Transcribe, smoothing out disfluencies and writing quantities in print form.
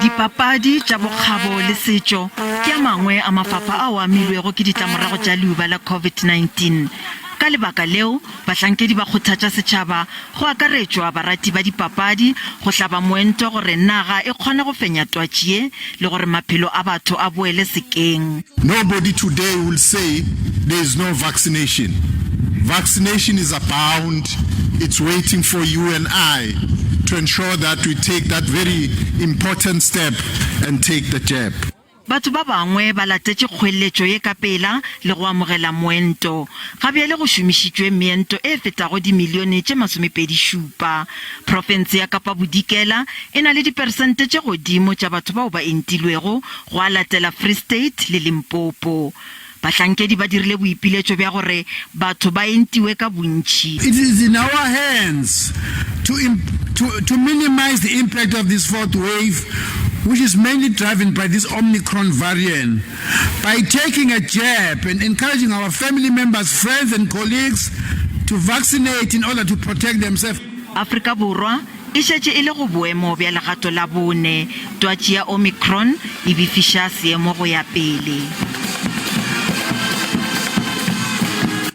Dipapadi tša bokgabo le setšo ke a mangwe a mafapha ao a amilwego ke ditlamorago tša leuba la COVID-19. Ka lebaka leo, bahlankedi ba kgothatša setšhaba, go akaretšwa barati ba dipapadi, go hlaba moento gore naga e kgone go fenya twatši ye le gore maphelo a batho a boele sekeng. Nobody today will say there is no vaccination. Vaccination is abound, it's waiting for you and I to ensure that we take that very important step and take the jab. Batho ba bangwe ba latetše kgoeletšo ye ka pela le go amogela moento. Ga bjale go šomišitšwe meento e fetago dimilione tše masomepedi-šupa. Profense ya Kapa Bodikela e na le diperesente tše godimo tša batho bao ba entilwego, gwa latela Free State le Limpopo. Bahlankedi ba dirile boipiletšo bja gore batho ba entiwe ka bontši. It is in our hands to, to, to minimize the impact of this fourth wave, which is mainly driven by this Omicron variant, by taking a jab and encouraging our family members, friends and colleagues to vaccinate in order to protect themselves. Afrika Borwa e šetše e le go boemo bja legato la bone. Twatši ya Omicron e befiša seemo go ya pele.